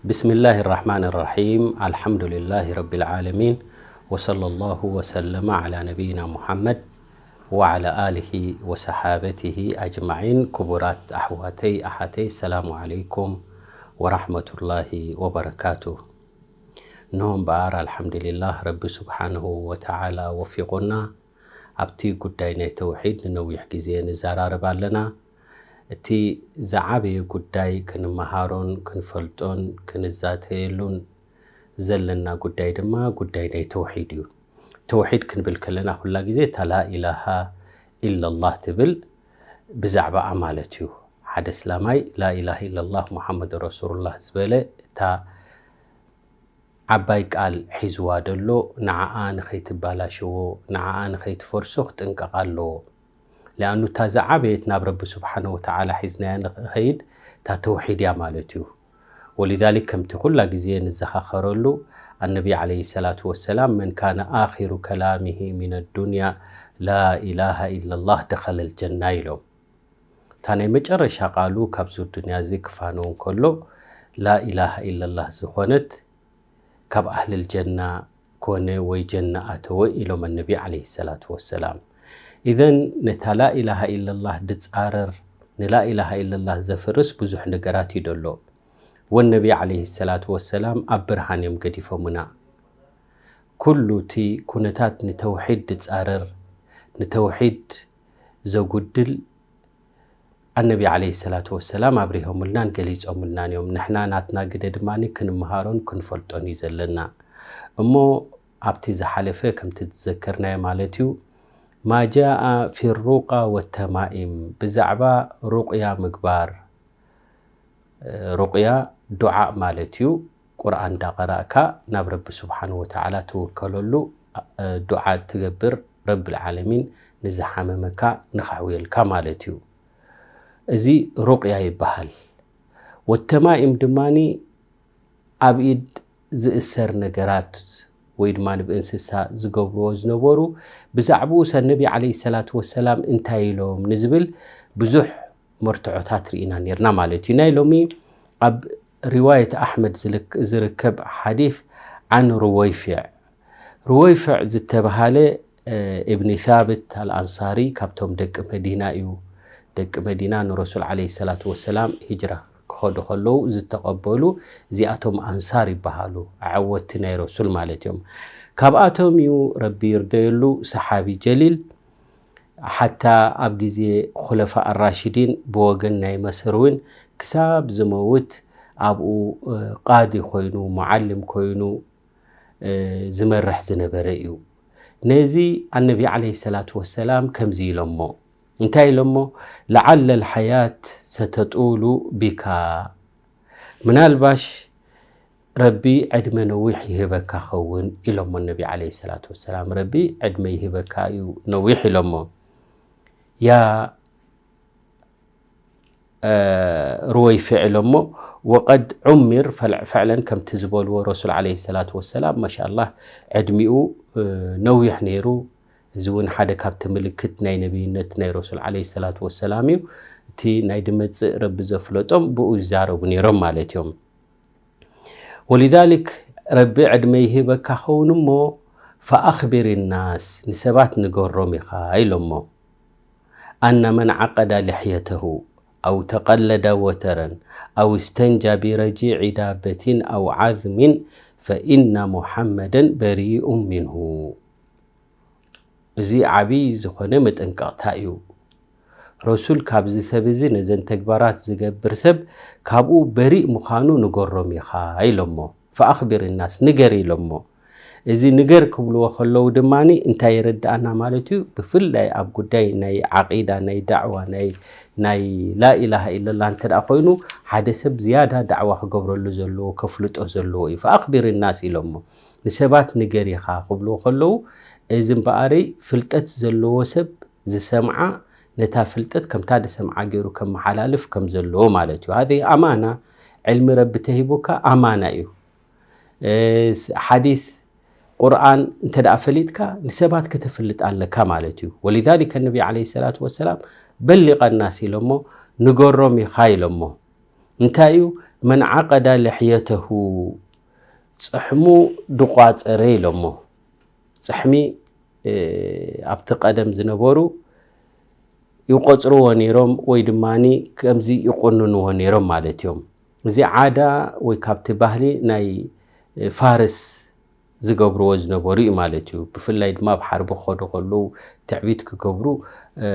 بسم الله الرحمن الرحيم. الحمد لله رب العالمين. وصلى الله وسلم على نبينا محمد وعلى آله وصحابته أجمعين. ክቡራት ኣሕዋተይ ኣሓተይ፣ ሰላሙ ዓለይኩም ወራሕመቱላሂ ወበረካቱ። እንሆ እምበኣር ኣልሓምዱሊላህ፣ ረቢ ስብሓንሁ ወተዓላ ወፊቑና። ኣብቲ ጉዳይ ናይ ተውሒድ ንነዊሕ ግዜ ንዘራረብ ኣለና። እቲ ዝዓበየ ጉዳይ ክንመሃሮን ክንፈልጦን ክንዛተየሉን ዘለና ጉዳይ ድማ ጉዳይ ናይ ተውሒድ እዩ። ተውሒድ ክንብል ከለና ኩላ ግዜ እታ ላኢላሃ ኢላላህ ትብል ብዛዕባኣ ማለት እዩ። ሓደ እስላማይ ላኢላሃ ኢላላህ ሙሓመድ ረሱሉላህ ዝበለ እታ ዓባይ ቃል ሒዝዋ ደሎ ንዓኣ ንኸይትባላሽዎ፣ ንዓኣ ንኸይትፈርሶ ክጥንቀቕ ኣለዎ። ሊኣኑ እታ ዝዓበየት ናብ ረቢ ስብሓነ ወተዓላ ሒዝናያ ንኸይድ እታ ተውሒድ እያ ማለት እዩ። ወሊዛሊክ ከምቲ ኩላ ግዜ ንዘኻኸረሉ ኣነቢ ዓለይሂ ሰላቱ ወሰላም መን ካነ ኣኺሩ ከላሚሂ ሚነ ዱንያ ላኢላሃ ኢላላህ ደኸለል ጀና ኢሎም። እታ ናይ መጨረሻ ቃሉ ካብዚ ዱንያ እዚ ክፋነው እንከሎ ላኢላሃ ኢላላህ ዝኾነት ካብ ኣህልል ጀና ኮነ ወይ ጀና ኣተወ ኢሎም ኣነቢ ዓለይሂ ሰላቱ ወሰላም። ኢዘን ነታ ላኢላሃ ኢላላህ ድጻረር ንላኢላሃ ኢላላህ ዘፍርስ ብዙሕ ነገራት እዩ ደሎ። ወነቢ ዓለይሂ ሰላቱ ወሰላም ኣብ ብርሃን እዮም ገዲፎምና። ኩሉ እቲ ኩነታት ንተውሒድ ድጻረር ንተውሒድ ዘጉድል ኣነቢ ዓለይሂ ሰላቱ ወሰላም ኣብሪሆምልናን ገሊጾምልናን እዮም። ንሕና ናትና ግደ ድማ ክንመሃሮን ክንፈልጦን እዩ ዘለና። እሞ ኣብቲ ዝሓለፈ ከምቲ ዝዘከርናዮ ማለት እዩ ማ ጃኣ ፊ ሩቃ ወተማኢም ብዛዕባ ሩቅያ ምግባር ሩቅያ ዱዓ ማለት እዩ። ቁርኣን እንዳቀራእካ ናብ ረቢ ስብሓን ወተዓላ ትውከለሉ ዱዓ ትገብር ረብል ዓለሚን ንዝሓመመካ ንኸሕውየልካ ማለት እዩ። እዚ ሩቅያ ይበሃል። ወተማኢም ድማ ኣብ ኢድ ዝእሰር ነገራት ወይ ድማ ብእንስሳ ዝገብርዎ ዝነበሩ ብዛዕባኡ ሰነቢ ዓለይሂ ሰላቱ ወሰላም እንታይ ኢሎም ንዝብል ብዙሕ መርትዖታት ርኢና ነርና ማለት እዩ። ናይ ሎሚ ኣብ ሪዋየት ኣሕመድ ዝርከብ ሓዲስ ዓን ሩወይፊዕ ሩወይፍዕ ዝተብሃለ እብኒ ሳብት ኣልኣንሳሪ ካብቶም ደቂ መዲና እዩ። ደቂ መዲና ንረሱል ዓለይሂ ሰላቱ ወሰላም ሂጅራ ክኸዱ ከለዉ ዝተቐበሉ እዚኣቶም ኣንሳር ይበሃሉ። ኣዐወቲ ናይ ረሱል ማለት እዮም። ካብኣቶም እዩ ረቢ ይርደየሉ ሰሓቢ ጀሊል። ሓታ ኣብ ግዜ ኹለፋ ኣራሽዲን ብወገን ናይ መስር እውን ክሳብ ዝመውት ኣብኡ ቃዲ ኮይኑ ሙዓልም ኮይኑ ዝመርሕ ዝነበረ እዩ። ነዚ ኣነቢ ዓለይሂ ሰላቱ ወሰላም ከምዚ ኢሎሞ። እንታይ ኢሎሞ? ለዓለ ልሓያት ሰተጡሉ ቢካ፣ ምናልባሽ ረቢ ዕድመ ነዊሕ ይህበካ ኸውን ኢሎሞ ነቢ ዓለይሂ ሰላቱ ወሰላም። ረቢ ዕድመ ይህበካ እዩ ነዊሕ ኢሎሞ። ያ ሩወይፊዕ ኢሎሞ። ወቀድ ዑሚር ፈዕለን ከምቲ ዝበልዎ ረሱል ዓለይሂ ሰላቱ ወሰላም ማሻኣላህ ዕድሚኡ ነዊሕ ነይሩ። እዚ እውን ሓደ ካብቲ ምልክት ናይ ነቢይነት ናይ ረሱል ዓለይሂ ሰላቱ ወሰላም እዩ። እቲ ናይ ድመፅእ ረቢ ዘፍለጦም ብኡ ይዛረቡ ነይሮም ማለት እዮም። ወሊዛሊክ ረቢ ዕድመ ይህበካ ኸውን እሞ ፈኣኽቢር ናስ ንሰባት ንገሮም ኢኻ ኢሎሞ። ኣነ መን ዓቀዳ ልሕየተሁ ኣው ተቀለደ ወተረን ኣው እስተንጃ ቢረጂዒ ዳበቲን ኣው ዓዝሚን ፈኢነ ሙሓመደን በሪኡ ሚንሁ። እዚ ዓብዪ ዝኾነ መጠንቀቕታ እዩ። ረሱል ካብዚ ሰብ እዚ ነዘን ተግባራት ዝገብር ሰብ ካብኡ በሪእ ምዃኑ ንገሮም ኢኻ ኢሎሞ። ፈኣኽቢር ናስ ንገር ኢሎሞ። እዚ ንገር ክብልዎ ከለዉ ድማ እንታይ የረድኣና ማለት እዩ? ብፍላይ ኣብ ጉዳይ ናይ ዓቂዳ ናይ ዳዕዋ ናይ ናይ ላኢላሃ ኢለላ እንተ ደኣ ኮይኑ ሓደ ሰብ ዝያዳ ዳዕዋ ክገብረሉ ዘለዎ ከፍልጦ ዘለዎ እዩ። ፈኣኽቢር ናስ ኢሎሞ። ንሰባት ንገር ኢኻ ክብልዎ ከለዉ እዚ እምበኣረይ ፍልጠት ዘለዎ ሰብ ዝሰምዓ ነታ ፍልጠት ከምታ ዝሰምዓ ገይሩ ከመሓላልፍ ከም ዘለዎ ማለት እዩ። ሃዚ ኣማና ዕልሚ ረቢ ተሂቡካ ኣማና እዩ። ሓዲስ ቁርኣን እንተ ደኣ ፈሊጥካ ንሰባት ከተፍልጥ ኣለካ ማለት እዩ። ወሊዛሊከ ነቢ ዓለይሂ ሰላቱ ወሰላም በሊቐ ናስ ኢሎሞ ንገሮም ኢኻ ኢሎሞ። እንታይ እዩ መን ዓቀዳ ልሕየተሁ፣ ጸሕሙ ድቋጸረ ኢሎሞ። ጸሕሚ፣ እ፣ ኣብቲ ቀደም ዝነበሩ ይቆጽርዎ ነይሮም ወይ ድማኒ ከምዚ ይቆንንዎ ነይሮም ማለት እዮም። እዚ ዓዳ ወይ ካብቲ ባህሊ ናይ፣ እ፣ ፋርስ ዝገብርዎ ዝነበሩ እዩ ማለት እዩ። ብፍላይ ድማ ኣብ ሓርቢ ክኸዱ ከለዉ ትዕቢት ክገብሩ፣ እ፣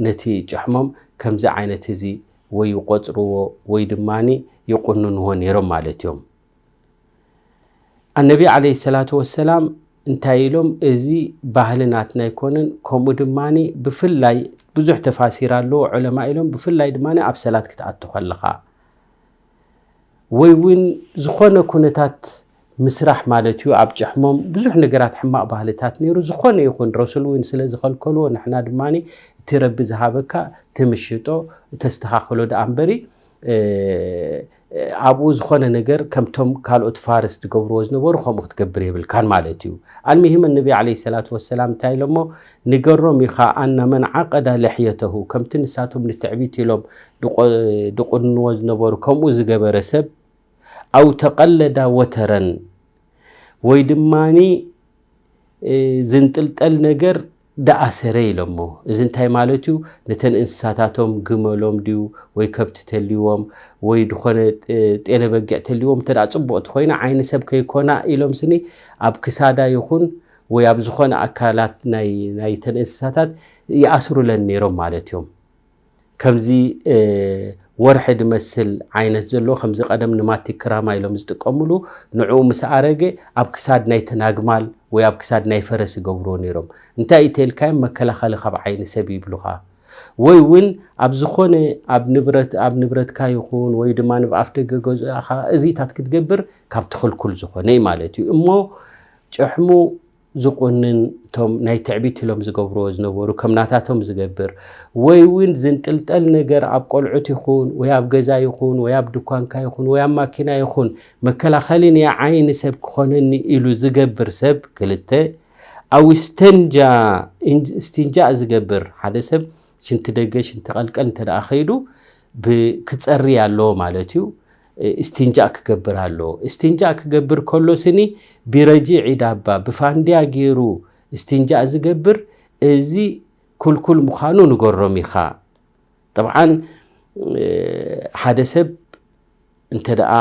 ነቲ ጭሕሞም ከምዚ ዓይነት እዚ ወይ ይቆጽርዎ ወይ ድማኒ ይቁንንዎ ነይሮም ማለት እዮም። ኣነቢ ዓለይሂ ሰላቱ ወሰላም እንታይ ኢሎም? እዚ ባህሊ ናትና ኣይኮነን፣ ከምኡ ድማኒ ብፍላይ ብዙሕ ተፋሲር ኣለዎ ዑለማ ኢሎም፣ ብፍላይ ድማኒ ኣብ ሰላት ክትኣቱ ከለኻ ወይ እውን ዝኾነ ኩነታት ምስራሕ ማለት እዩ። ኣብ ጭሕሞም ብዙሕ ነገራት ሕማቕ ባህልታት ነይሩ። ዝኾነ ይኹን ረሱል እውን ስለ ዝኸልከልዎ ንሕና ድማኒ እቲ ረቢ ዝሃበካ ትምሽጦ ተስተኻኽሎ ደኣ እምበሪ፣ እ፣ ኣብኡ ዝኾነ ነገር ከምቶም ካልኦት ፋርስ ዝገብርዎ ዝነበሩ ከምኡ ክትገብር የብልካን ማለት እዩ። ኣልሚሂም ነቢ ዓለይሂ ሰላቱ ወሰላም እንታይ ኢሎሞ? ንገሮም ኢኻ፣ ኣና መን ዓቀዳ ልሕየተሁ፣ ከምቲ ንሳቶም ንትዕቢት ኢሎም ድቆ-፣ ድቁንዎ ዝነበሩ ከምኡ ዝገበረ ሰብ፣ ኣው ተቀለዳ ወተረን፣ ወይ ድማኒ፣ እ፣ ዝንጥልጠል ነገር ደኣሰረ ኢሎሞ። እዚ እንታይ ማለት እዩ? ነተን እንስሳታቶም ግመሎም ድዩ ወይ ከብቲ ተልዎም ወይ ድኾነ፣ እ፣ ጤለ በጊዕ ተልዎም እንተ ደኣ ጽቡቕቲ ኮይና ዓይኒ ሰብ ከይኮና ኢሎም ስኒ ኣብ ክሳዳ ይኹን ወይ ኣብ ዝኾነ ኣካላት ናይ፣ ናይተን እንስሳታት ይኣስሩለን ነይሮም ማለት እዮም። ከምዚ፣ እ፣ ወርሒ ድመስል ዓይነት ዘሎ፣ ከምዚ ቀደም ንማቲ ክራማ ኢሎም ዝጥቀምሉ፣ ንዕኡ ምስ ኣረገ ኣብ ክሳድ ናይተን ኣግማል ወይ ኣብ ክሳድ ናይ ፈረስ ይገብርዎ ነይሮም። እንታይ እዩ ተልካዮም? መከላኸሊ ካብ ዓይኒ ሰብ ይብሉኻ። ወይ እውን ኣብ ዝኾነ፣ ኣብ ንብረት፣ ኣብ ንብረትካ ይኹን ወይ ድማ ኣብ ኣፍ ደገ ገዛኻ እዚታት ክትገብር ካብ ትኽልኩል ዝኾነ እዩ ማለት እዩ። እሞ ጭሕሙ ዝቁንን፣ እቶም ናይ ትዕቢት ኢሎም ዝገብርዎ ዝነበሩ ከም ናታቶም ዝገብር፣ ወይ እውን ዝንጥልጠል ነገር ኣብ ቆልዑት ይኹን ወይ ኣብ ገዛ ይኹን ወይ ኣብ ድኳንካ ይኹን ወይ ኣብ ማኪና ይኹን መከላኸሊ ናይ ዓይኒ ሰብ ክኾነኒ ኢሉ ዝገብር ሰብ፣ ክልተ፣ ኣው እስተንጃ፣ እስትንጃእ ዝገብር፣ ሓደ ሰብ ሽንቲ ደገ፣ ሽንቲ ቀልቀል እንተ ደኣ ከይዱ ብ-፣ ክጸሪ ኣለዎ ማለት እዩ። እስትንጃእ ክገብር ኣለዎ። እስትንጃእ ክገብር ከሎ ስኒ ብረጂዕ ዳባ፣ ብፋንድያ ገይሩ እስትንጃእ ዝገብር፣ እዚ ክልኩል ምዃኑ ንገሮም ኢኻ። ጠብዓን፣ እ፣ ሓደ ሰብ እንተ ደኣ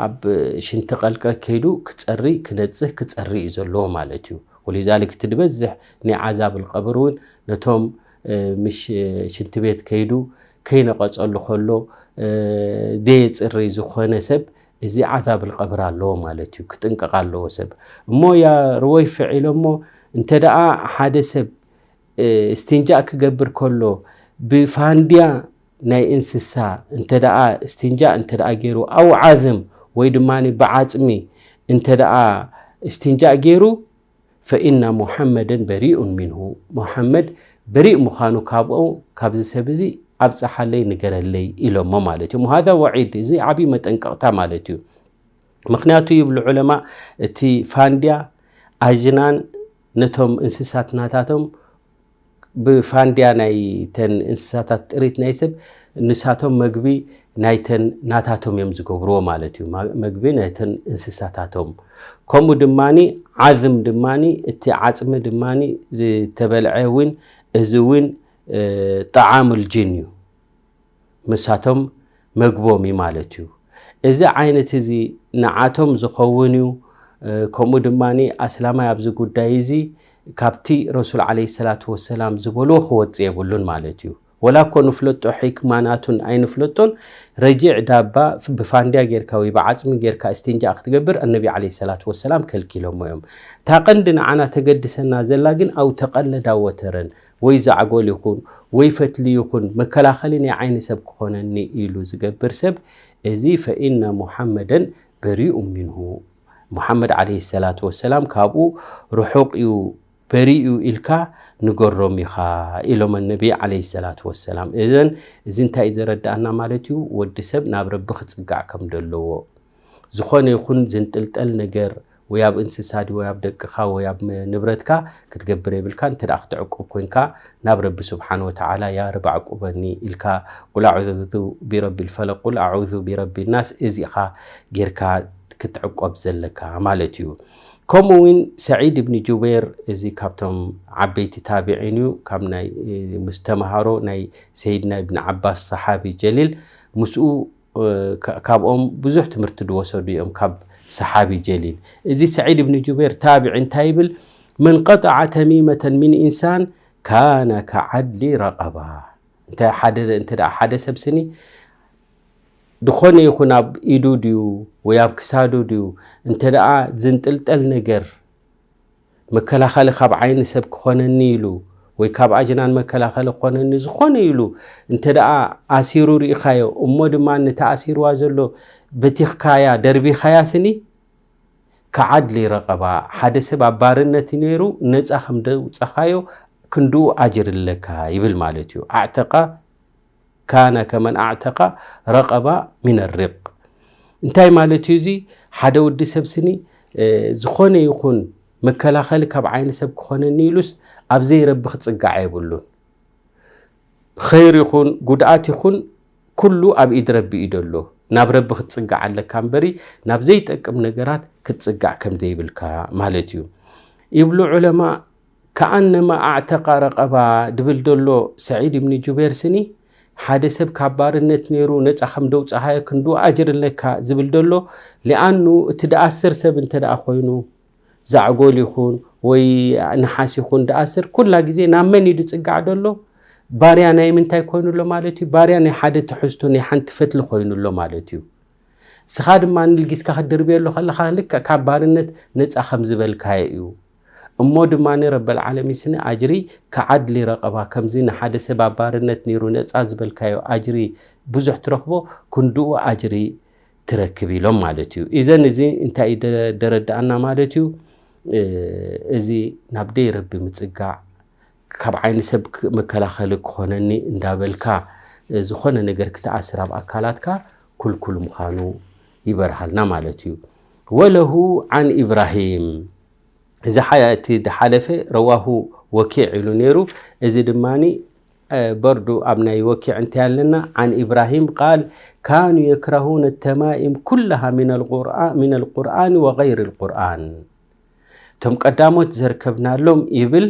ኣብ ሽንቲ ቀልቀል ከይዱ ክጸሪ፣ ክነጽህ፣ ክጸሪ እዩ ዘለዎ ማለት እዩ። ወሊዛሊክ እቲ ዝበዝሕ ናይ ዓዛብ ልቀብር እውን ነቶም፣ እ፣ ምሽ ሽንቲ ቤት ከይዱ ከይነቐጸሉ ከሎ፣ እ፣ ደየጽሪ ዝኾነ ሰብ እዚ ዓዛብ ልቀብር ኣለዎ ማለት እዩ። ክጥንቀቕ ኣለዎ ሰብ። እሞ ያ ርወይፍዕ ኢሎሞ፣ እንተ ደኣ ሓደ ሰብ፣ እ፣ እስትንጃእ ክገብር ከሎ ብፋንድያ ናይ እንስሳ እንተ ደኣ እስትንጃእ እንተ ደኣ ገይሩ፣ ኣው ዓዝም ወይ ድማ ብዓጽሚ እንተ ደኣ እስትንጃእ ገይሩ፣ ፈኢና ሙሐመደን በሪኡን ሚንሁ፣ ሙሐመድ በሪእ ምዃኑ ካብኡ፣ ካብዚ ሰብ እዚ ኣብጽሓለይ፣ ንገረለይ ኢሎሞ ማለት እዩ። ወሃዛ ወዒድ፣ እዚ ዓብዪ መጠንቀቕታ ማለት እዩ። ምኽንያቱ ይብሉ ዑለማ፣ እቲ ፋንድያ ኣጅናን ነቶም እንስሳት ናታቶም ብፋንድያ ናይተን እንስሳታት ጥሪት ናይ ሰብ ንሳቶም መግቢ ናይተን ናታቶም እዮም ዝገብርዎ ማለት እዩ። ማ-፣ መግቢ ናይተን እንስሳታቶም። ከምኡ ድማኒ ዓዝም ድማኒ እቲ ዓጽሚ ድማኒ ዝተበልዐ እውን እዚ እውን፣ እ፣ ጠዓሙል ጅን እዩ። ምሳቶም መግቦም እዩ ማለት እዩ። እዚ ዓይነት እዚ ንዓቶም ዝኸውን እዩ። እ፣ ከምኡ ድማኒ ኣስላማይ ኣብዚ ጉዳይ እዚ ካብቲ ረሱል ዓለይሂ ሰላቱ ወሰላም ዝበልዎ ክወጽእ የብሉን ማለት እዩ። ወላ እኮ ንፍለጦ ሕክማ ናቱን ኣይንፍለጦን፣ ረጂዕ ዳባ ብፋንድያ ጌርካ ወይ ብዓጽሚ ጌርካ እስትንጃእ ክትገብር ኣነቢ ዓለይሂ ሰላቱ ወሰላም ከልኪሎሞ እዮም። እታ ቀንዲ ንዓና ተገድሰና ዘላ ግን ኣው ተቀለዳ ወተረን ወይ ዛዕጎል ይኹን ወይ ፈትሊ ይኹን መከላኸሊ ናይ ዓይኒ ሰብ ክኾነኒ ኢሉ ዝገብር ሰብ፣ እዚ ፈኢነ ሙሓመደን በሪኡ ሚንሁ፣ ሙሓመድ ዓለይሂ ሰላቱ ወሰላም ካብኡ ርሑቕ እዩ፣ በሪኡ ኢልካ ንገሮም ኢኻ ኢሎም ነቢ ዓለይሂ ሰላቱ ወሰላም። እዘን፣ እዚ እንታይ እዩ ዘረድኣና ማለት እዩ? ወዲ ሰብ ናብ ረቢ ክጽጋዕ ከም ዘለዎ፣ ዝኾነ ይኹን ዝንጥልጠል ነገር ወይ ኣብ እንስሳ ድዩ ወይ ኣብ ደቅኻ ወይ ኣብ ንብረትካ ክትገብር የብልካ። እንተ ደኣ ክትዕቁብ ኮንካ ናብ ረቢ ስብሓን ወተዓላ ያ ረቢ ዕቁበኒ ኢልካ ቁል ኣዑዙ ቢረቢ ልፈለቅ ቁል ኣዑዙ ቢረቢ ናስ እዚኻ ጌርካ ክትዕቆብ ዘለካ ማለት እዩ። ከምኡ እውን ሰዒድ እብኒ ጁበይር እዚ ካብቶም ዓበይቲ ታቢዒን እዩ። ካብ ናይ ምስ ተምሃሮ ናይ ሰይድና እብኒ ዓባስ ሰሓቢ ጀሊል ምስኡ ካብኦም ብዙሕ ትምህርቲ ዝወሰዱ እዮም ካብ ሰሓቢ ጀሊል። እዚ ሰዒድ እብኒ ጁበይር ታቢዒ እንታይ ይብል? መን ቀጠዐ ተሚመተን ሚን ኢንሳን ካነ ከዓድሊ ረቐባ። እንተ ሓደ እንተ ደኣ ሓደ ሰብ ስኒ ዝኾነ ይኹን ኣብ ኢዱ ድዩ ወይ ኣብ ክሳዱ ድዩ እንተ ደኣ ዝንጥልጠል ነገር መከላኸሊ ካብ ዓይኒ ሰብ ክኾነኒ ኢሉ ወይ ካብ ኣጅናን መከላኸሊ ክኾነኒ ዝኾነ ኢሉ እንተ ደኣ ኣሲሩ ርኢኻዮ እሞ ድማ ነታ ኣሲርዋ ዘሎ በቲኽካያ ደርቢኻያ ስኒ ከዓድሊ ረቐባ ሓደ ሰብ ኣብ ባርነት ነይሩ ነፃ ከም ደውፀኻዮ ክንድኡ ኣጅር ኣለካ ይብል ማለት እዩ። ኣዕተቃ ካነ ከመን ኣዕተቃ ረቐባ ሚን ሪቅ። እንታይ ማለት እዩ እዚ? ሓደ ወዲ ሰብ ስኒ ዝኾነ ይኹን መከላኸሊ ካብ ዓይኒ ሰብ ክኾነኒ ኢሉስ ኣብ ዘይረቢ ክፅጋዕ የብሉን። ኸይር ይኹን ጉድኣት ይኹን ኩሉ ኣብ ኢድ ረቢ እዩ ዘሎ። ናብ ረቢ ክትፅጋዕ ኣለካ እምበሪ ናብ ዘይጠቅም ነገራት ክትፅጋዕ ከም ዘይብልካ ማለት እዩ። ይብሉ ዑለማ። ከኣነማ ኣዕተቃ ረቐባ ድብል ደሎ ሰዒድ እብኒ ጁቤር ስኒ ሓደ ሰብ ካብ ባርነት ነይሩ ነፃ ከም ደውፅኻዮ ክንዱ ኣጅር ኣለካ ዝብል ደሎ። ሊኣኑ እቲ ደኣስር ሰብ እንተ ደኣ ኮይኑ ዛዕጎል ይኹን ወይ ነሓስ ይኹን ደኣስር ኩላ ግዜ ናብ መን እዩ ዝፅጋዕ ደሎ? ባርያ ናይ ምንታይ ኮይኑ ኣሎ ማለት እዩ? ባርያ ናይ ሓደ ትሕዝቶ ናይ ሓንቲ ፈትሊ ኮይኑ ኣሎ ማለት እዩ። ስኻ ድማ ንልጊስካ ክትድርብየሉ ከለኻ ልክዕ ካብ ባርነት ነፃ ከም ዝበልካዮ እዩ። እሞ ድማ ረበል ዓለሚን ስኒ ኣጅሪ ከዓድሊ ረቐባ ከምዚ ንሓደ ሰብ ኣብ ባርነት ነይሩ ነፃ ዝበልካዮ ኣጅሪ ብዙሕ ትረኽቦ ክንድኡ ኣጅሪ ትረክብ ኢሎም ማለት እዩ። ኢዘን እዚ እንታይ ደረዳኣና ማለት እዩ? እዚ ናብ ደይ ረቢ ምፅጋዕ ካብ ዓይኒ ሰብ መከላኸሊ ክኾነኒ እንዳበልካ ዝኾነ ነገር ክትኣስር ኣብ ኣካላትካ ኩልኩል ምዃኑ ይበርሃልና ማለት እዩ። ወለሁ ዓን ኢብራሂም እዚ እቲ ድሓለፈ ረዋሁ ወኪዕ ኢሉ ነይሩ። እዚ ድማ በርዱ ኣብ ናይ ወኪዕ እንታይ ኣለና? ዓን ኢብራሂም ቃል ካኑ የክረሁነ ተማኢም ኩላሃ ሚን ልቁርኣን ወغይር ልቁርኣን። እቶም ቀዳሞት ዘርከብናሎም ይብል።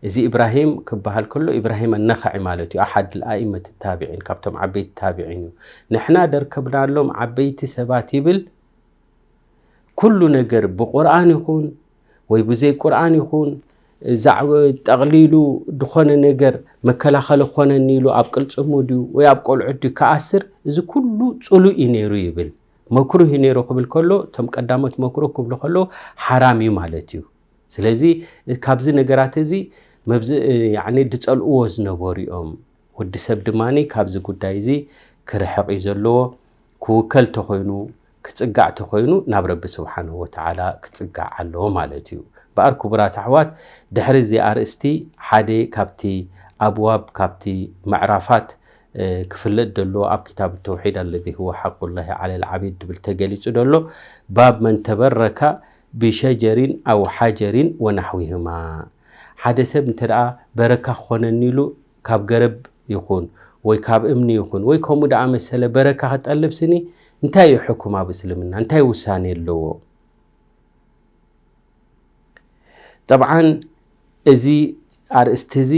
እዚ ኢብራሂም ክበሃል ከሎ ኢብራሂም ኣነኸዒ ማለት እዩ። ኣሓድ ኣኢመት ታቢዒን ካብቶም ዓበይቲ ታቢዒን እዩ። ንሕና ደርከብናሎም ዓበይቲ ሰባት ይብል ኩሉ ነገር ብቁርኣን ይኹን ወይ ብዘይ ቁርኣን ይኹን ጠቕሊሉ ዝኾነ ነገር መከላኸሊ ክኾነኒ ኢሉ ኣብ ቅልፅሙ ድዩ ወይ ኣብ ቆልዑት ድዩ ክኣስር እዚ ኩሉ ፅሉእ እዩ ነይሩ ይብል። መክሩህ እዩ ነይሩ ክብል ከሎ እቶም ቀዳሞት መክሩህ ክብሉ ከሎ ሓራም እዩ ማለት እዩ። ስለዚ ካብዚ ነገራት እዚ መብዚ ድፀልእዎ ዝነበሩ እዮም። ወዲ ሰብ ድማ ካብዚ ጉዳይ እዚ ክርሕቕ እዩ ዘለዎ። ክውከል ተኾይኑ ክፅጋዕ ተኾይኑ ናብ ረቢ ስብሓንሁ ወተዓላ ክፅጋዕ ኣለዎ ማለት እዩ። በኣር ክቡራት ኣሕዋት ድሕሪ እዚ ኣርእስቲ ሓደ ካብቲ ኣብዋብ ካብቲ ምዕራፋት ክፍለጥ ደለዎ ኣብ ክታብ ተውሒድ ኣለዚ ህወ ሓቁላሂ ዓለ ልዓቢድ ድብል ተገሊፁ ደሎ ባብ መን ተበረካ ብሸጀሪን ኣው ሓጀሪን ወናሕዊህማ ሓደ ሰብ እንተ ደኣ በረካ ክኾነኒ ኢሉ ካብ ገረብ ይኹን ወይ ካብ እምኒ ይኹን ወይ ከምኡ ደኣ መሰለ በረካ ክጠልብ ስኒ እንታይ እዩ ሕኩም ኣብ እስልምና እንታይ ውሳኔ ኣለዎ? ጠብዓን እዚ ኣርእስቲ እዚ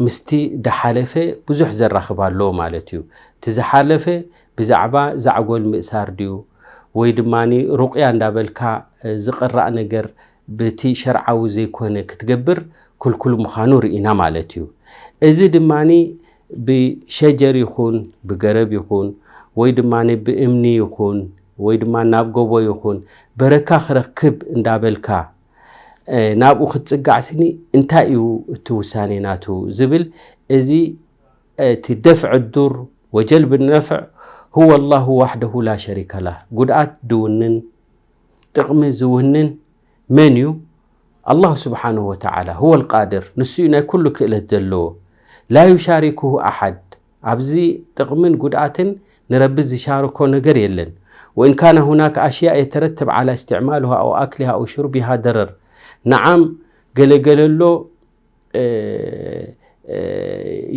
ምስቲ ድሓለፈ ብዙሕ ዘራኽብ ኣለዎ ማለት እዩ። እቲ ዝሓለፈ ብዛዕባ ዛዕጎል ምእሳር ድዩ ወይ ድማ ሩቕያ እንዳበልካ ዝቕራእ ነገር ብቲ ሸርዓዊ ዘይኮነ ክትገብር ክልኩል ምዃኑ ርኢና ማለት እዩ። እዚ ድማ ብሸጀር ይኹን ብገረብ ይኹን ወይ ድማ ብእምኒ ይኹን ወይ ድማ ናብ ጎቦ ይኹን በረካ ክረክብ እንዳበልካ ናብኡ ክትፅጋዕ ስኒ እንታይ እዩ እቲ ውሳኔ ናቱ ዝብል እዚ እቲ ደፍዕ ዱር ወጀልብ ነፍዕ هو الله وحده لا شريك له ጉድኣት ድውንን ጥቕሚ ዝውንን መን እዩ? ኣላሁ ስብሓንሁ ወተዓላ هو القادر ንሱ እዩ ናይ ኩሉ ክእለት ዘለዎ لا يشاركه أحد ኣብዚ ጥቕምን ጉድኣትን ንረቢ ዝሻርኮ ነገር የለን። وإن كان هناك أشياء يترتب على استعمالها أو أكلها أو شربها ضرر. نعم، ገለገለሎ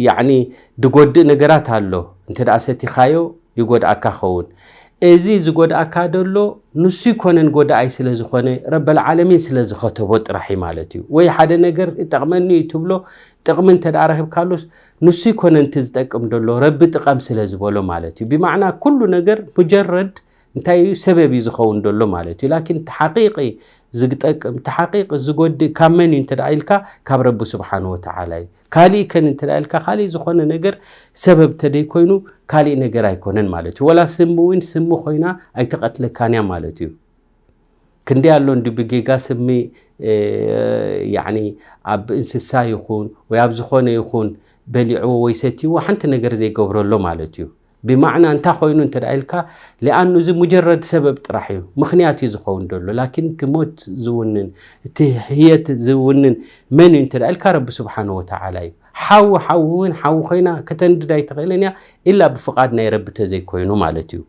ያኒ ድጎድእ ነገራት ኣሎ። እንተ ደኣ ሰቲኻዮ ይጎድኣካ ኸውን። እዚ ዝጎድኣካ ደሎ ንሱ ይኮነን ጎዳኣይ ስለ ዝኾነ፣ ረበል ዓለሚን ስለ ዝኸተቦ ጥራሕ እዩ ማለት እዩ። ወይ ሓደ ነገር ይጠቕመኒ እዩ ትብሎ፣ ጥቕሚ እንተ ደኣ ረኺብካሉስ ንሱ ይኮነን እቲ ዝጠቅም ደሎ፣ ረቢ ጥቀም ስለ ዝበሎ ማለት እዩ። ብማዕና ኩሉ ነገር ሙጀረድ እንታይ እዩ? ሰበብ እዩ ዝኸውን ደሎ ማለት እዩ። ላኪን እቲ ሓቂቂ ዝጠቅም፣ እቲ ሓቂቂ ዝጎድእ ካብ መን እዩ እንተ ደኣ ኢልካ፣ ካብ ረቢ ስብሓን ወተዓላ እዩ። ካሊእ ከን እንተ ደኣ ኢልካ፣ ካሊእ ዝኾነ ነገር ሰበብ ተደይ ኮይኑ፣ ካሊእ ነገር ኣይኮነን ማለት እዩ። ወላ ስሚ እውን ስሚ ኮይና ኣይትቐትለካን እያ ማለት እዩ። ክንደይ ኣሎ እንዲ ብጌጋ ስሚ ያኒ ኣብ እንስሳ ይኹን ወይ ኣብ ዝኾነ ይኹን በሊዕዎ ወይ ሰትይዎ ሓንቲ ነገር ዘይገብረሎ ማለት እዩ። ብማዕና እንታይ ኮይኑ እንተ ደኣ ኢልካ፣ ሊኣኑ እዚ ሙጀረድ ሰበብ ጥራሕ እዩ፣ ምኽንያት እዩ ዝኸውን ደሎ። ላኪን እቲ ሞት ዝውንን፣ እቲ ህየት ዝውንን መን እዩ እንተ ደኣ ኢልካ፣ ረቢ ስብሓን ወተዓላ እዩ። ሓዊ ሓዊ እውን ሓዊ ኮይና ከተንድድ ኣይትኽእልን እያ፣ ኢላ ብፍቓድ ናይ ረቢ ተዘይኮይኑ ማለት እዩ።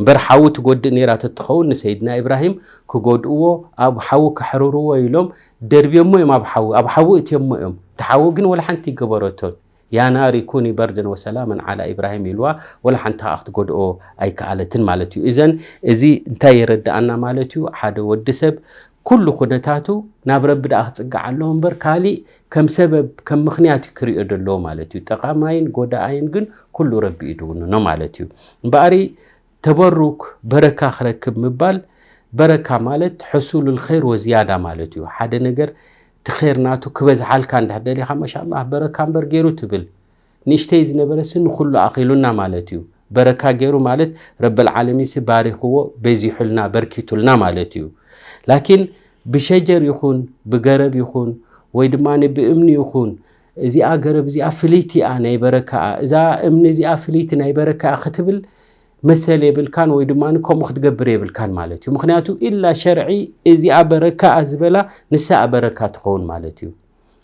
እምበር ሓዊ ትጎድእ ነይራ ተትኸውን ንሰይድና ኢብራሂም ክጎድእዎ፣ ኣብ ሓዊ ከሕርርዎ ኢሎም ደርብዮሞ እዮም ኣብ ሓዊ፣ ኣብ ሓዊ እትዮሞ እዮም። እቲ ሓዊ ግን ወላ ሓንቲ ይገበረቶን። ያ ናሪ ኩኒ በርደን ወሰላመን ዓላ ኢብራሂም ኢልዋ፣ ወላ ሓንቲ ከዓ ክትጎድኦ ኣይከኣለትን ማለት እዩ። እዘን እዚ እንታይ የረድኣና ማለት እዩ? ሓደ ወዲ ሰብ ኩሉ ኩነታቱ ናብ ረቢ ደኣ ክጽጋዕ ኣለዎ እምበር ካሊእ ከም ሰበብ ከም ምኽንያት እዩ ክሪኦ ዘለዎ ማለት እዩ። ጠቓማይን ጎዳኣይን ግን ኩሉ ረቢ እዩ ድውንኖ ማለት እዩ። እምበኣሪ ተበሩክ በረካ ክረክብ ምባል በረካ ማለት ሕሱሉል ኸይር ወዝያዳ ማለት እዩ። ሓደ ነገር እቲ ኸይር ናቱ ክበዝሓልካ እንድሕር ደሊኻ ማሻላህ በረካ እምበር ገይሩ ትብል። ንእሽተይ ዝነበረ ሲ ንኹሉ ኣኺሉና ማለት እዩ። በረካ ገይሩ ማለት ረበል ዓለሚን ሲ ባሪኽዎ በዚሑልና በርኪቱልና ማለት እዩ። ላኪን ብሸጀር ይኹን ብገረብ ይኹን ወይ ድማ ብእምኒ ይኹን እዚኣ ገረብ እዚኣ ፍልይቲ እያ ናይ በረካኣ፣ እዛ እምኒ እዚኣ ፍልይቲ ናይ በረካኣ ክትብል መሰል የብልካን ወይ ድማ ከምኡ ክትገብር የብልካን ማለት እዩ። ምክንያቱ ኢላ ሸርዒ እዚኣ በረካኣ ዝበላ ንሳ በረካ ትኸውን ማለት እዩ።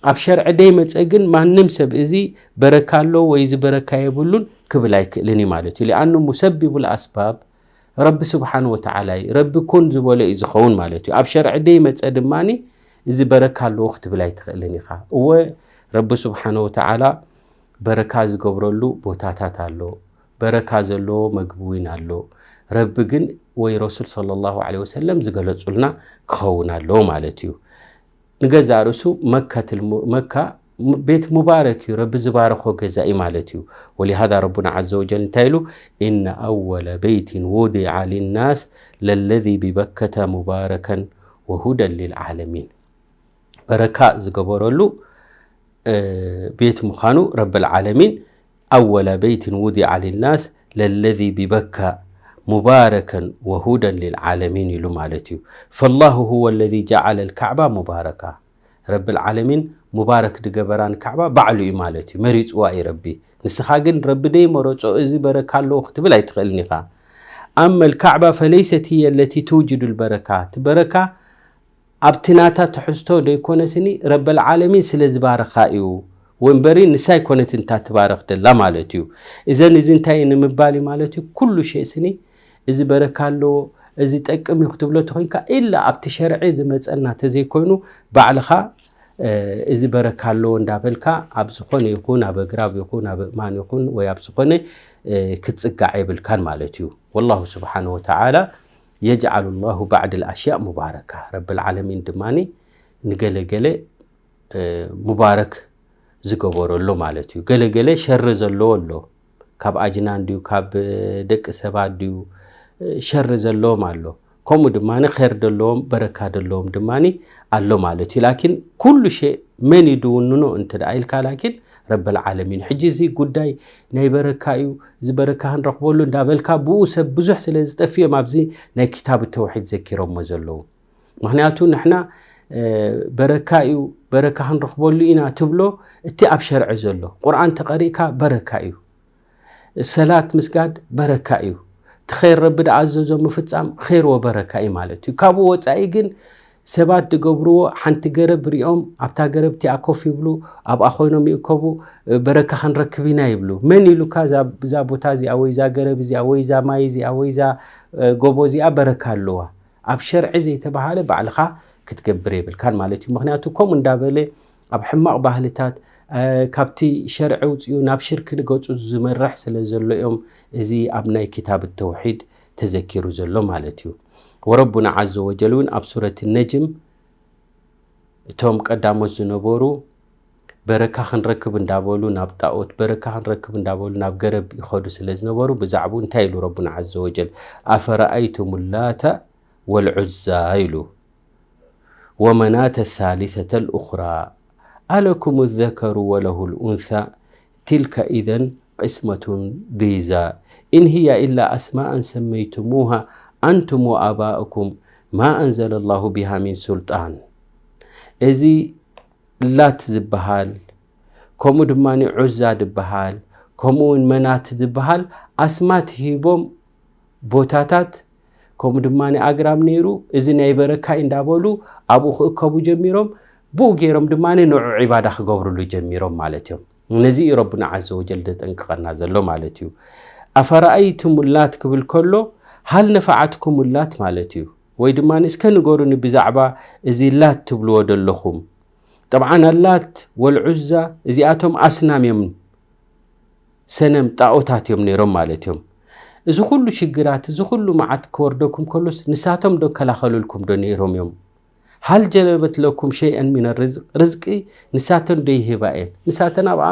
ኣብ ሸርዒ ደይመፀ ግን ማንም ሰብ እዚ በረካ ኣሎ ወይ እዚ በረካ የብሉን ክብል ኣይክእልን እዩ ማለት እዩ። ሊኣኑ ሙሰቢቡል ኣስባብ ረቢ ስብሓን ወተዓላ እዩ። ረቢ ኩን ዝበሎ እዩ ዝኸውን ማለት እዩ። ኣብ ሸርዒ ደይመፀ ድማ እዚ በረካ ኣለዎ ክትብል ኣይትኽእልን ኢኻ። እወ ረቢ ስብሓን ወተዓላ በረካ ዝገብረሉ ቦታታት ኣሎ። በረካ ዘለዎ መግቢ እውን ኣሎ። ረቢ ግን ወይ ረሱል ሰለላሁ ዐለይሂ ወሰለም ዝገለጹልና ክኸውን ኣለዎ ማለት እዩ። ንገዛእ ርእሱ መከትል ሙ-፣ መካ ም-፣ ቤት ሙባረክ እዩ፣ ረቢ ዝባረኾ ገዛ እዩ ማለት እዩ። ወሊሃዛ ረቡና ዐዘ ወጀል እንታይ ኢሉ? "ኢነ ኣወለ በይቲን ውዲዐ ሊናስ ለለዚ ቢበከተ ሙባረከን ወሁደን ሊልዓለሚን።" በረካ ዝገበረሉ፣ እ፣ ቤት ምዃኑ ረብል ዓለሚን፣ "ኣወለ በይቲን ውዲዐ ሊናስ ለለዚ ቢበካ ሙባረከን ወሁደን ሊልዓለሚን" ኢሉ ማለት እዩ። "ፈላሁ ሁወ ለዚ ጀዐለ ልካዕባ ሙባረካ።" ረብል ዓለሚን ሙባረክ ድገበራን ካዕባ ባዕሉ እዩ ማለት እዩ፣ መሪፅዋ እዩ ረቢ። ንስኻ ግን ረቢ ደይ መረፆ እዚ በረካ ኣለዎ ክትብል ኣይትኽእልን ኢኻ። ኣመ ልካዕባ ፈለይሰት ህየ ለቲ ትውጅዱ ልበረካ፣ እቲ በረካ ኣብቲ ናታ ትሕዝቶ ደይኮነስኒ ረበል ዓለሚን ስለ ዝባረኻ እዩ ወንበሪ ንሳ ኣይኮነትን እታ ትባረኽ ደላ ማለት እዩ። እዘን እዚ እንታይ እዩ ንምባል እዩ ማለት እዩ? ኩሉ ሸይ ስኒ እዚ በረካ ኣለዎ፣ እዚ ጠቅም እዩ ክትብሎ ተኮይንካ፣ ኢላ ኣብቲ ሸርዒ ዝመፀና ተዘይኮይኑ ባዕልኻ፣ እ፣ እዚ በረካ ኣለዎ እንዳበልካ ኣብ ዝኾነ ይኹን፣ ኣብ ኣግራብ ይኹን፣ ኣብ እእማን ይኹን፣ ወይ ኣብ ዝኾነ፣ እ፣ ክትጽጋዕ የብልካን ማለት እዩ። ወላሁ ስብሓነ ወተዓላ የጅዓሉ ላሁ ባዕድ ልኣሽያእ ሙባረካ። ረብል ዓለሚን ድማ ንገለ ገለ፣ እ፣ ሙባረክ ዝገበረሉ ማለት እዩ። ገለ ገለ ሸሪ ዘለዎ ኣሎ። ካብ ኣጅናን ድዩ፣ ካብ ደቂ ሰባት ድዩ፣ እ፣ ሸሪ ዘለዎም ኣሎ። ከምኡ ድማ ኸይር ደለዎም፣ በረካ ደለዎም ድማ ኣሎ ማለት እዩ። ላኪን ኩሉ ሸ መን እዩ ድውንኖ እንተ ደኣ ኢልካ፣ ላኪን ረበል ዓለሚን። ሕጂ እዚ ጉዳይ ናይ በረካ እዩ፣ እዚ በረካ ክንረኽበሉ እንዳበልካ ብኡ ሰብ ብዙሕ ስለ ዝጠፍኦም ኣብዚ ናይ ክታብ ተውሒድ ዘኪሮሞ ዘለዉ። ምክንያቱ ንሕና፣ እ፣ በረካ እዩ፣ በረካ ክንረኽበሉ ኢና ትብሎ፣ እቲ ኣብ ሸርዒ ዘሎ። ቁርኣን ተቐሪእካ በረካ እዩ። ሰላት ምስጋድ በረካ እዩ። እቲ ኸይር ረቢ ድኣዘዞ ምፍጻም ኸይር ወበረካ እዩ ማለት እዩ። ካብኡ ወጻኢ ግን ሰባት ዝገብርዎ፣ ሓንቲ ገረብ ሪኦም ኣብታ ገረብ እቲኣ ኮፍ ይብሉ፣ ኣብኣ ኮይኖም ይእከቡ፣ በረካ ክንረክብ ኢና ይብሉ። መን ኢሉካ እዛ ቦታ እዚኣ ወይ እዛ ገረብ እዚኣ ወይ እዛ ማይ እዚኣ ወይ እዛ ጎቦ እዚኣ በረካ ኣለዋ? ኣብ ሸርዒ ዘይተባሃለ ባዕልኻ ክትገብር የብልካን ማለት እዩ። ምክንያቱ ከምኡ እንዳበለ ኣብ ሕማቕ ባህልታት ካብቲ ሸርዒ ውፅኡ ናብ ሽርክ ንገፁ ዝመርሕ ስለ ዘሎ እዮም እዚ ኣብ ናይ ክታብ ተውሒድ ተዘኪሩ ዘሎ ማለት እዩ። ወረቡና ዓዘ ወጀል እውን ኣብ ሱረት ነጅም እቶም ቀዳሞት ዝነበሩ በረካ ክንረክብ እንዳበሉ ናብ ጣኦት፣ በረካ ክንረክብ እንዳበሉ ናብ ገረብ ይኸዱ ስለ ዝነበሩ ብዛዕባኡ እንታይ ኢሉ ረቡና ዓዘ ወጀል? ኣፈረኣይቱም ላተ ወልዑዛ ኢሉ። ወመናተ ሳሊሰተ ልኡኽራ ኣለኩም ዘከሩ ወለሁ ልኡንሳ ትልከ ኢዘን ቅስመቱን ዲዛ። ኢን ህያ ኢላ ኣስማኣን ሰመይቱሙሃ ኣንቱም ወኣባኡኩም ማ ኣንዘለ ላሁ ቢሃ ሚን ሱልጣን። እዚ ላት ዝበሃል፣ ከምኡ ድማ ዑዛ ዝበሃል፣ ከምኡ እውን መናት ዝበሃል ኣስማት ሂቦም ቦታታት፣ ከምኡ ድማ ኣግራብ ነይሩ፣ እዚ ናይ በረካ እዩ እንዳበሉ ኣብኡ ክእከቡ ጀሚሮም። ብኡ ገይሮም ድማ ንዑ ዒባዳ ክገብርሉ ጀሚሮም ማለት እዮም። ነዚ እዩ ረቡና ዓዘ ወጀል ዘጠንቅቐና ዘሎ ማለት እዩ። ኣፈረኣይቱም ላት ክብል ከሎ፣ ሃል ነፈዓትኩም ላት ማለት እዩ። ወይ ድማ እስከ ንገሩኒ ብዛዕባ እዚ ላት ትብልዎ ዘለኹም። ጠብዓን ኣላት ወልዑዛ እዚኣቶም ኣስናም እዮም፣ ሰነም ጣኦታት እዮም ነይሮም ማለት እዮም። እዚ ኩሉ ሽግራት፣ እዚ ኩሉ መዓት ክወርደኩም ከሎስ ንሳቶም ዶ ከላኸሉልኩም ዶ ነይሮም እዮም? ሃል ጀለበት ለኩም ሸይአን ሚነ ርዝቅ፣ ርዝቂ ንሳተን ዶ ይህባ እየን? ንሳተን ኣብኣ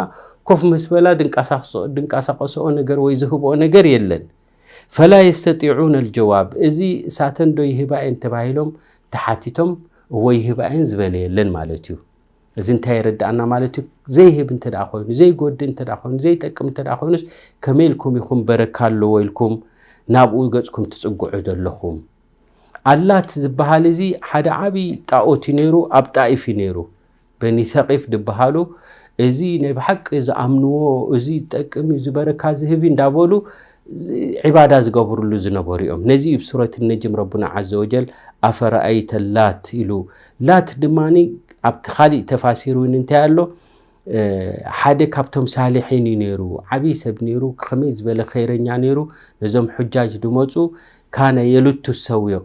ኮፍ ምስ በላ ድንቀሳቅስኦ፣ ድንቀሳቀስኦ ነገር ወይ ዝህብኦ ነገር የለን። ፈላ የስተጢዑነ ልጀዋብ፣ እዚ እሳተን ዶ ይህባ እየን ተባሂሎም ተሓቲቶም እዎ ይህባ እየን ዝበለ የለን ማለት እዩ። እዚ እንታይ የረድኣና ማለት እዩ? ዘይህብ እንተ ደኣ ኮይኑ፣ ዘይጎድእ እንተ ደኣ ኮይኑ፣ ዘይጠቅም እንተ ደኣ ኮይኑስ ከመይ ኢልኩም ኢኹም በረካ ኣለዎ ኢልኩም ናብኡ ገጽኩም ትጽግዑ ዘለኹም? ኣላት ዝበሃል እዚ ሓደ ዓቢ ጣኦት እዩ ነይሩ፣ ኣብ ጣኢፍ እዩ ነይሩ። በኒ ሰቂፍ ዝበሃሉ፣ እዚ ናይ ብሓቂ ዝኣምንዎ፣ እዚ ዝጠቅም እዩ፣ እዚ በረካ ዝህብ እዩ እንዳበሉ ዒባዳ ዝገብርሉ ዝነበሩ እዮም። ነዚ እዩ ብሱረት ነጅም ረቡና ዓዘ ወጀል ኣፈረኣይተ ላት ኢሉ። ላት ድማ ኣብቲ ካሊእ ተፋሲር እውን እንታይ ኣሎ? እ፣ ሓደ ካብቶም ሳሊሒን እዩ ነይሩ፣ ዓብዪ ሰብ ነይሩ፣ ከመይ ዝበለ ኸይረኛ ነይሩ። ነዞም ሑጃጅ ድመፁ፣ ካነ የሉቱ ሰዊቕ፣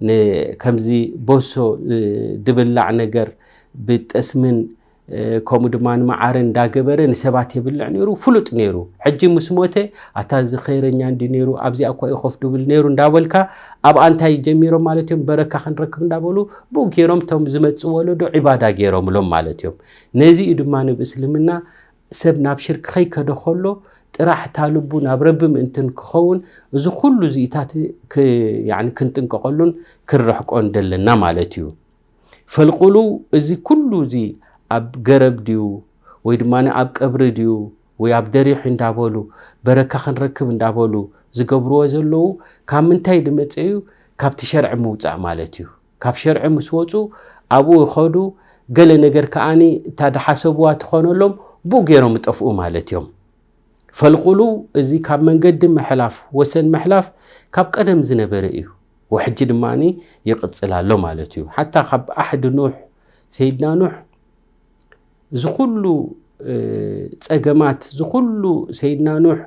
ን-፣ ከምዚ ቦሶ፣ እ፣ ድብላዕ ነገር ብጠስምን፣ እ፣ ከምኡ ድማ ንመዓርን እንዳገበረ ንሰባት የብልዕ ነይሩ፣ ፍሉጥ ነይሩ። ሕጂ ምስ ሞተ፣ ኣታ እዚ ኸይረኛ እንዲ ነይሩ፣ ኣብዚኣ እኳ እዩ ኮፍ ድብል ነይሩ እንዳበልካ፣ ኣብኣ እንታይ ጀሚሮም ማለት እዮም? በረካ ክንረክብ እንዳበሉ፣ ብኡ ገይሮም እቶም ዝመጽእ ወለዶ ዒባዳ ገይሮምሎም ማለት እዮም። ነዚ እዩ ድማ ንብ እስልምና ሰብ ናብ ሽርክ ከይከደ ከሎ ጥራሕ እታ ልቡ ናብ ረቢ ምእንትን ክኸውን እዚ ኩሉ እዚኢታት ክ-፣ ያዕኒ ክንጥንቀቐሉን ክንርሕቆን ደለና ማለት እዩ። ፈልቁሉ እዚ ኩሉ እዚ ኣብ ገረብ ድዩ ወይ ድማ ኣብ ቀብሪ ድዩ ወይ ኣብ ደሪሕ እንዳበሉ በረካ ክንረክብ እንዳበሉ ዝገብርዎ ዘለዉ ካብ ምንታይ ድመጸ እዩ? ካብቲ ሸርዒ ምውጻእ ማለት እዩ። ካብ ሸርዒ ምስ ወጹ ኣብኡ ይኸዱ፣ ገለ ነገር ከኣኒ እታ ድሓሰብዋ ትኾነሎም ብኡ ገይሮም ይጠፍኡ ማለት እዮም። ፈልቁሉ እዚ ካብ መንገዲ ምሕላፍ፣ ወሰን ምሕላፍ ካብ ቀደም ዝነበረ እዩ። ወሕጂ ድማ ይቕጽል ኣሎ ማለት እዩ። ሓታ ካብ ዓሕዲ ኑሕ፣ ሰይድና ኑሕ እዚ ኩሉ፣ እ፣ ጸገማት፣ እዚ ኩሉ ሰይድና ኑሕ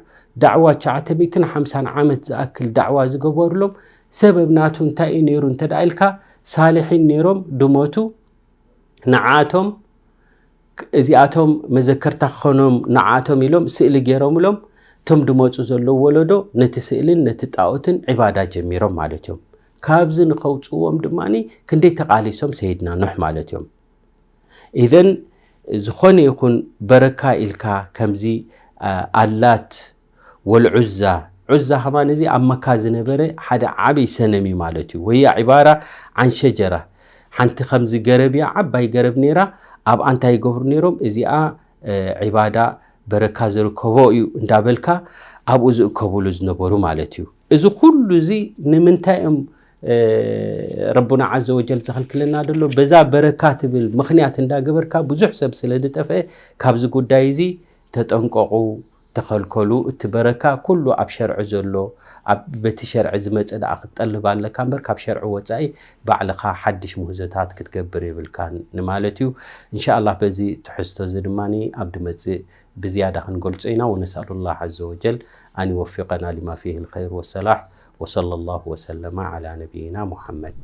ዳዕዋ ትሽዓተ ሚእትን ሓምሳን ዓመት ዝኣክል ዳዕዋ ዝገበሩሎም ሰበብ ናቱ እንታይ እዩ ነይሩ እንተ ደኣ ኢልካ፣ ሳልሒን ነይሮም ድሞቱ፣ ንዓቶም እዚኣቶም መዘከርታ ክኾኖም ንዓቶም ኢሎም ስእሊ ገይሮምሎም፣ እቶም ድመጹ ዘለዉ ወለዶ ነቲ ስእልን ነቲ ጣኦትን ዒባዳ ጀሚሮም ማለት እዮም። ካብዚ ንኸውጽእዎም ድማ ክንደይ ተቓሊሶም ሰይድና ኑሕ ማለት እዮም። ኢዘን ዝኾነ ይኹን በረካ ኢልካ ከምዚ፣ አ፣ ኣላት ወልዑዛ፣ ዑዛ ከማን እዚ ኣብ መካ ዝነበረ ሓደ ዓብይ ሰነም እዩ ማለት እዩ። ወያ ዒባራ ዓን ሸጀራ፣ ሓንቲ ከምዚ ገረብ እያ፣ ዓባይ ገረብ ነይራ። ኣብኣ እንታይ ይገብሩ ነይሮም? እዚኣ፣ እ፣ ዒባዳ በረካ ዝርከቦ እዩ እንዳበልካ ኣብኡ ዝእከብሉ ዝነበሩ ማለት እዩ። እዚ ኩሉ እዚ ንምንታይ እዮም፣ እ፣ ረቡና ዓዘ ወጀል ዘኽልክለና ዘሎ? በዛ በረካ ትብል ምኽንያት እንዳገበርካ ብዙሕ ሰብ ስለ ዝጠፍአ ካብዚ ጉዳይ እዚ ተጠንቀቑ፣ ተኸልከሉ። እቲ በረካ ኩሉ ኣብ ሸርዒ ዘሎ፣ ኣብ በቲ ሸርዒ ዝመጸ ደኣ ክትጠልብ ኣለካ እምበር፣ ካብ ሸርዒ ወጻኢ ባዕልኻ ሓድሽ ምህዞታት ክትገብር የብልካን ንማለት እዩ። እንሻኣላህ በዚ ትሕዝቶ እዚ ድማ ኣብ ድመጽእ ብዝያዳ ክንገልጾ ኢና። ወነስኣሉላህ ዐዘ ወጀል ኣን ይወፊቀና ሊማ ፊህ ልኸይር ወሰላሕ። ወሰለ ላሁ ወሰለመ ዐላ ነቢይና ሙሐመድ።